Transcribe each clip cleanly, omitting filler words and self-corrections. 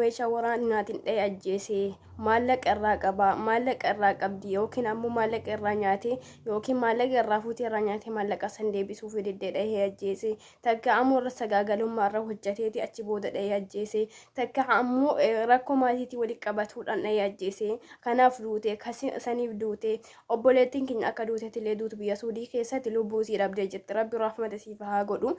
meeshaa waraanaatiin dha'ee ajjeese, maallaqa irraa qaba, maallaqa irraa qabdi yookiin ammoo maallaqa irraa nyaate yookiin maallaqa irraa fuutee irraa nyaate maallaqa san deebisuuf diddee dha'ee ajjeese, takka ammoo irra sagaagalummaa irra hojjateeti achi booda dha'ee ajjeese, takka ammoo rakkoo maatiitii walitti qabatuudhaan dha'ee ajjeese, kanaaf duute, saniif duute. Obboleettiin keenya akka duutetti illee duutu biyya Suudii keessatti lubbuu isii dhabdee jirti. Rabbi rahmata siif haa godhu.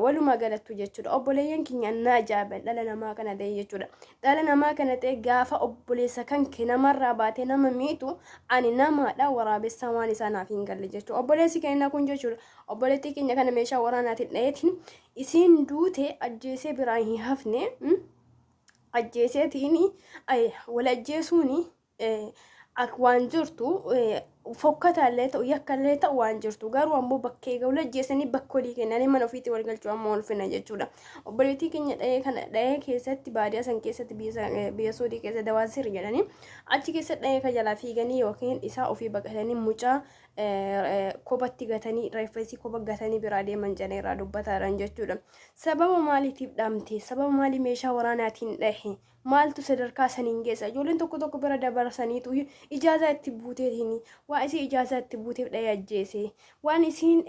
Walumaa galattu jechuudha. Obboleeyyan keenya na ajaa'iban dhala namaa kana ta'e jechuudha. Dhala namaa kana ta'e gaafa obboleessa kan kee namarraa baatee nama miitu ani namaadha waraabessaa waan isaa naaf hin galle jechuudha. Obboleessi keenya kun jechuudha. Obboleettii keenya kana meeshaa waraanaatiin dhaheetiin isiin duute ajjeesee biraa hin hafne. Ajjeeseetiin wal ajjeesuuni waan jirtu fokkataallee ta'u yakkallee ta'u waan jirtu, garuu ammoo bakkee wal ajjeesanii bakka walii kennanii mana ofiitti wal galchuu ammoo ulfina jechuudha. Obboleettii keenya dhahee kana dhahee keessatti baadiyaa san keessatti biyya Suudii keessa Dawaasir jedhanii achi keessa dhahee ka jalaa fiiganii yookiin isaa ofii baqatanii mucaa kophatti gatanii reeffa isii kopha gatanii biraa deeman jedhanii irraa dubbataadhaan jechuudha. Sababa maaliitiif dhamte? Sababa maalii meeshaa waraanaatiin dhahe? Maaltu sadarkaa saniin geessa? Ijoolleen tokko tokko bira dabarsaniitu ijaazaa itti buuteetiin waan isii ijaazaa itti buuteef dhahee ajjeese, waan isiin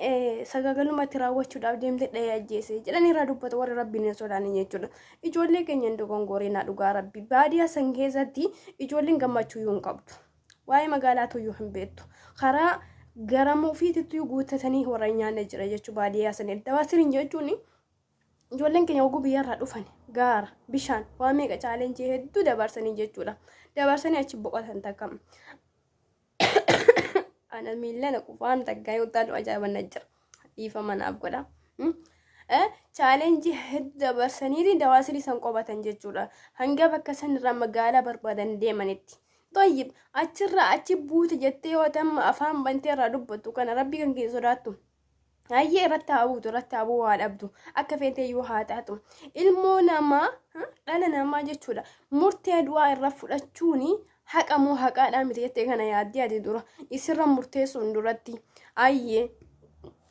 sagagalumatti raawwachuudhaaf deemte dhahee ajjeese jedhanii irraa dubbatu warri Rabbiin hin sodaanne jechuudha. Ijoollee keenya hin dogongorinaa dhugaa Rabbi. Baadiyaa san keessatti ijoolleen gammachuu iyyuu hin qabdu. Waa'ee magaalaatu iyyuu hin beektu. Karaa garama ofiitittuu guuttatanii warra hin nyaanne jira jechuudha baadiyaa sanii. Dawaasiriin jechuun ijoolleen keenya oguu biyyarraa dhufan gaara bishaan waa meeqa chaalenjii hedduu dabarsanii jechuudha. Dabarsanii achi boqotan takka. Ana miillana qufaan takka yoo taatu ajaa'iba na jira. Dhiifama naaf godha. Chaalenjii hedduu dabarsaniiti dawaasirii san qobatan jechuudha. Hanga bakka sanirraa magaalaa barbaadan deemanitti. Toyyib achirraa achi buute jettee yoo tamma afaan bantee irraa dubbattu kana rabbii kan kee sodaattu. Hayyee irratti haa buutu, irratti haa bu'uu haa dhabdu, akka feetee iyyuu haa taatu. Ilmoo namaa, dhala namaa jechuudha. Murtee du'aa irra fudhachuun haqa moo haqaadhaa miti jettee kana yaaddee ati dura isirra murteessuun duratti. Hayyee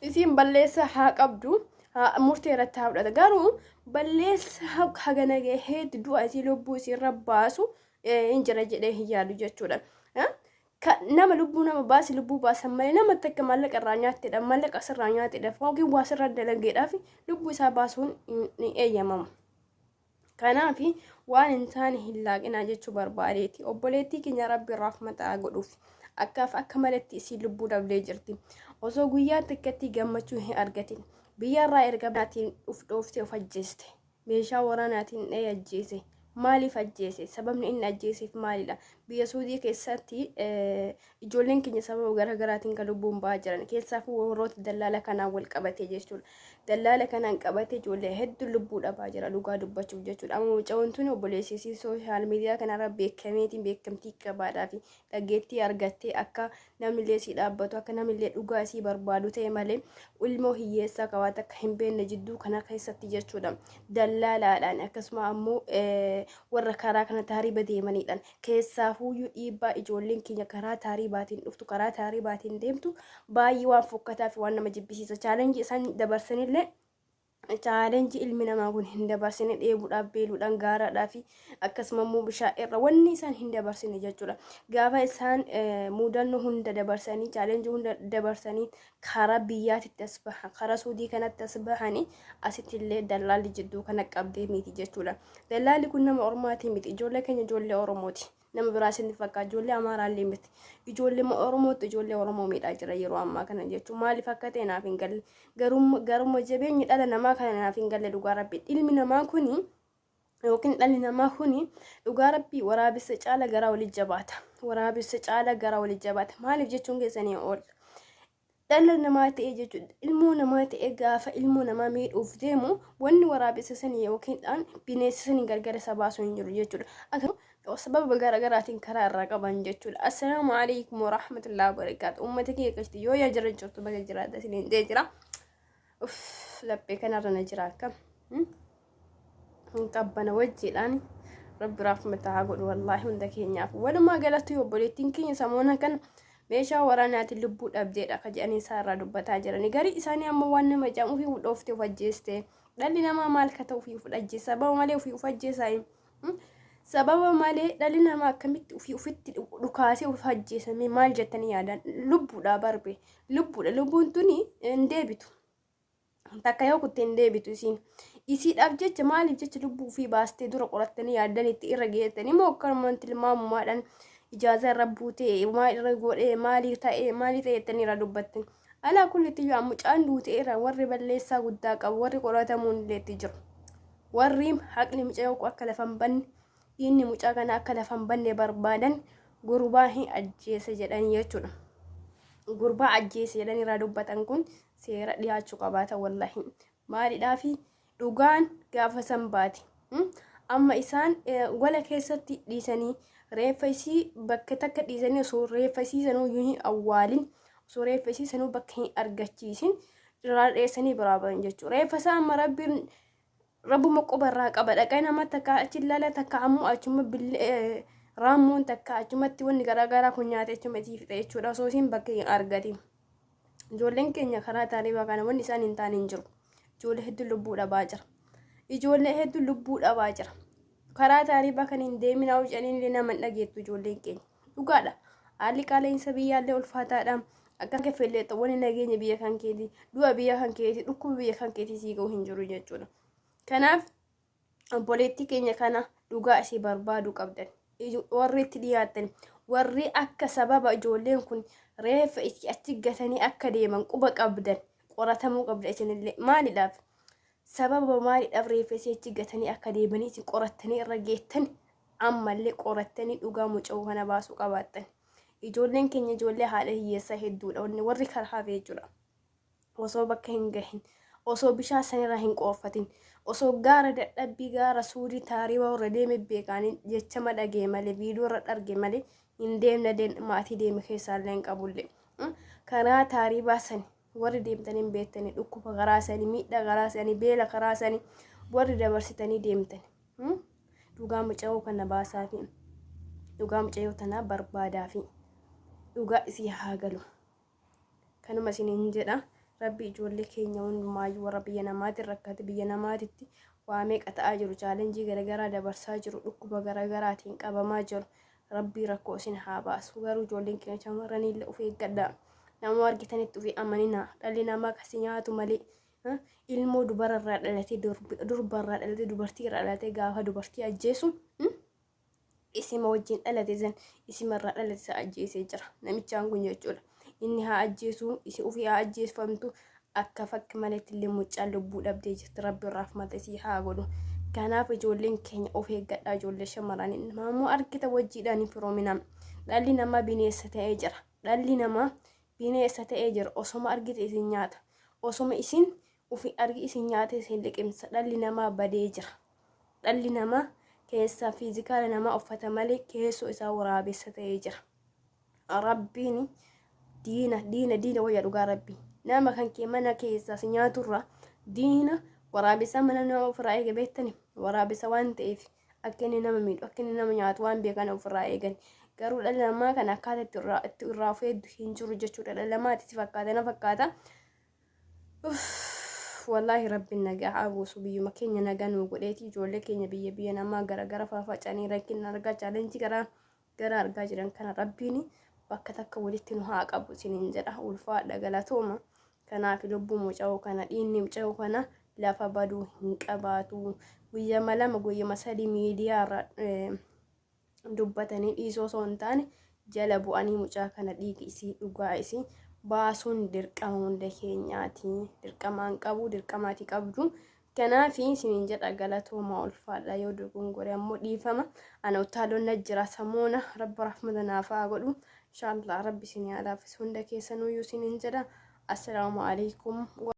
isiin balleessa haa qabdu, murtee irratti haa fudhata. Garuu balleessa hagana gaheetti du'a isii lubbuu isiirra baasu hin jira jedhee hin yaadu jechuudha. Ka nama lubbuu nama baasi lubbuu baasan malee nama takka maallaqa irraa nyaattedha maallaqa asirraa nyaattedha yookiin waa sirra dalageedhaaf lubbuu isaa baasuun ni eeyyamamu. Kanaaf waan hin taane hin laaqinaa jechuu barbaadeeti. Obboleettii keenya Rabbi rahmata haa godhuuf. Akkaaf akka malatti isiin lubbuu dhabdee jirti. Osoo guyyaa takkatti gammachuu hin argatin biyyarraa erga baatiin uf dhooftee of ajjeeste. Meeshaa waraanaatiin dha'ee ajjeese. Maaliif ajjeese? Sababni inni ajjeeseef maalidha? Biyya Suudii keessatti ijoolleen keenya sababa gara garaatiin kan lubbuun ba'aa jiran keessaafuu warroota dallaala kanaan wal qabatee jechuudha. Dallaala kanaan qabatee ijoollee hedduu lubbuu dhabaa jira dhugaa dubbachuuf jechuudha. Amma mucayoon tuni obboleessi isii sooshaal miidiyaa kanarra beekameetiin beekamtii qabaadhaa fi dhageettii argattee akka namnillee sii dhaabbatu akka namnillee dhugaa isii barbaadu ta'e malee ilmoo hiyyeessaa kawaata akka hin beekne jidduu kana keessatti jechuudha. Dallaalaadhaan akkasuma ammoo warra karaa kana taariba deemaniidhaan keessaafuuyyuu dhiibbaa ijoolleen keenya karaa taaribaatiin dhuftu karaa taaribaatiin deemtu baay'ee waan fokkataa fi waan nama jibbisiisa. Chaalenjii isaan dabarsanillee chaalenjii ilmi namaa kun hin dabarsine dheebuudhaaf, beeluudhaan, gaaraadhaa fi akkasuma immoo bishaan irra wanni isaan hin dabarsine jechuudha. Gaafa isaan mudannoo hunda dabarsanii chaalenjii hunda dabarsanii karaa biyyaatitti as bahan karaa Suudii kanatti as bahanii asitti illee dallaalli jidduu kana qabdee miti jechuudha. Dallaalli kun nama Oromaatii miti, ijoollee keenya ijoollee Oromooti. Nama biraa isin fakkaata, ijoollee Amaaraallee miti. Ijoollee Oromootti ijoollee Oromoo miidhaa jira yeroo ammaa kana jechuun maaliif akka ta'e naaf hin galle. Garuma jabeenyi dhala namaa kana naaf hin galle dhugaa rabbi. Ilmi namaa kuni yookiin dhalli namaa kuni dhugaa rabbii waraabessa caala garaa walitti jabaata. Waraabessa caala garaa walitti jabaata. Maaliif jechuun keessanii oola. Dhala namaa ta'ee jechuudha. Ilmoo namaa ta'ee gaafa ilmoo namaa miidhuuf deemu wanni waraabessa sanii yookiin dhaan bineensa sanii gargar isa baasuu hin jiru jechuudha. Akka sababa garaagaraatiin karaa irraa qaban jechuudha. Assalaamu alaikum warahmatullahi wabarakaatu. Uummata kiyya qashti yoo yaa jira jirtu baga jiraata isiniin jee jira. Uff laphee kanarra na jira akkam. Hin qabbana wajjiidhaan rabbi rahmata haa godhu wallaahi hunda keenyaaf. Walumaa galatti obboleettiin keenya samoona kana meeshaa waraanaatiin lubbuu dhabdeedha ka jedhanii isaa irraa dubbataa jirani. Garii isaanii ammoo waan nama jedhamu ofii dhooftee of ajjeeste. Dhalli namaa maal ka ta'u ofii of ajjeessa. Sababa malee ofii of ajjeesaa. Sababa malee dhalli namaa akkamitti ofii ofitti dhukaasee of ajjeesamee maal jettanii yaadan? Lubbuudha barbe. Lubbuudha. Lubbuun tuni hin deebitu. Takka yoo kutte hin deebitu isiin. Isiidhaaf jecha maaliif jecha lubbuu ofii baastee dura qorattanii yaaddanitti irra geettanii moo akkanumaan tilmaamumaadhaan ijaaza irra buutee maal irra godhee maalii ta'ee maalii ta'e jettanii irraa dubbattan. Alaa kullitti iyyuu mucaan duuteera warri balleessaa guddaa qabu warri qoratamuun illee itti jiru. Warri haqni mucayyoo akka lafa hin banne dhiinni mucaa kana akka lafa hin banne barbaadan gurbaa hin ajjeese jedhanii jechuudha. Gurbaa ajjeese jedhanii irraa dubbatan kun seera dhiyaachuu qabaata wallahi. Maalidhaafi dhugaan gaafa san baati. Amma isaan gola keessatti dhiisanii reeffa isii bakka takka dhiisanii osoo reeffa isii sanuu iyyuu hin awwaalin osoo reeffa isii sanuu bakka hin argachiisin irraa dheessanii biraa bahan jechuudha. Reeffa isaa amma rabbiin rabbuma quba irraa qaba dhaqee nama takka achi ilaala takka ammoo achuma billee raammoon takka achumatti wanni garaagaraa kun nyaate achuma isii fixa jechuudha osoo isiin bakka hin argatin. Ijoolleen keenya karaa taaribaa kana wanni isaan hin taane hin jiru. Ijoollee hedduu lubbuu dhabaa jira. Ijoollee hedduu lubbuu dhabaa jira. Karaa taaribaa kan hin deeminaa jedhanii illee nama hin dhageettu ijoolleen keenya. Dhugaadha. Haalli qaala'insa biyyaallee ulfaataadha. Akka keffeellee wanni nageenya biyya kan keetii, du'a biyya kan keetii, dhukkuba biyya kan keetii sii ga'u hin jiru jechuudha. Kanaaf obboleettii keenya kana dhugaa isii barbaaduu qabdan. Warri itti dhiyaatan warri akka sababa ijoolleen kun reeffa itti achi gatanii akka deeman quba qabdan qoratamuu qabda isinillee maalidhaaf sababa maalidhaaf reeffa isii achi gatanii akka deemanii isin qorattanii irra geettan ammallee qorattanii dhugaa muca'uu kana baasuu qabaattan. Ijoolleen keenya ijoollee haadha hiyyeessaa hedduudha warri karaa hafe jechuudha. Osoo bakka hin gahin, osoo bishaan sanirraa hin qoorfatin, osoo gaara dadhabbii gaara suudii taariiba warra deeme beekaanii jechama dhagee malee viidiyoo irra dharge malee hin deemne maatii deeme keessaallee hin qabullee. Karaa taariibaa sani warri deemtanii hin beektanii dhukkuba karaa sanii miidhaa karaa sanii beela karaa sanii warri dabarsitanii deemtan. Dhugaa mucayyoo kana baasaafi dhugaa mucayyoo tanaa barbaadaafi dhugaa isii haa galu. Kanuma isiniin jedha. Rabbi ijoollee keenya hundumaayyuu warra biyya namaatiin rakkate biyya namaatitti waa meeqa ta'aa jiru chaalenjii garaagaraa dabarsaa jiru dhukkuba garaagaraatiin qabamaa jiru. Rabbii rakkoo isin haa baasu. Garuu ijoolleen keenya shamarraniillee of eeggadhaa. Nama argitanitti of amaninaa. Dhalli namaa kasi nyaatu malee ilmoo dubararraa dhalatee durbarraa dhalatee dubartiirraa dhalatee gaafa dubartii ajjeesu isima wajjin dhalate san isima irraa dhalate isa ajjeesee jira namichaan kun jechuudha. Inni haa ajjeesuu isi ofii haa ajjeesfamtu akka fakki maletti illee mucaan lubbuu dhabdee jirti rabbi rahmata isii haa godhu. Kanaaf ijoolleen keenya of eeggadhaa ijoollee shamarranii maammoo argita wajjiidhaan hin firoominaa. Dhalli namaa bineensa ta'ee jira. Dhalli namaa bineensa ta'ee jira osoma argite isin nyaata. Osoma isin ofii argi isin nyaate isin liqimsa. Dhalli namaa badee jira. Dhalli namaa keessaa fiizikaala namaa uffata malee keessoo isaa waraabessa ta'ee jira. Rabbiin diina diina diina wayya dhugaa rabbi. Nama kan kee mana keessaa si nyaaturra diina waraabessaa mana nama ofirraa eege beektani waraabessa waan ta'eef akka inni nama miidhu akka inni nama nyaatu waan beekan ofirraa eegan. Garuu dhala namaa kana akkaataa itti irraa of eegdu hin jiru jechuudha. Dhala namaati si fakkaata na fakkaata. Wallaahi rabbiin nagaa haa buusu biyyuma keenya nagaa nuu godheeti ijoollee keenya biyya biyya namaa gara gara faafacanii rakkina argaa chaalenjii gara gara argaa jiran kana rabbiin bakka takka walitti nu haa qabu isiniin jedha ulfaadha galatooma kanaaf lubbuu muca'oo kana dhiinni muca'oo kana lafa baduu hin qabaatu guyyama lama guyyama sadii miidiyaa irra dubbatanii dhiisuu osoo hin taane jala bu'anii mucaa kana dhiigi isii dhugaa isii baasuun dirqama hunda keenyaati. Dirqamaan qabu dirqamaati qabdu. Kanaaf isiniin jedha galatooma ulfaadha yoo dogongore ammoo dhiifama. Ana utaaloon na jira samoona rabbi rahmata naaf haa godhu. Inshaallah rabbi isin haa laaffisu hunda keessanuyyuu isiniin jedha. Assalaamu alaikum.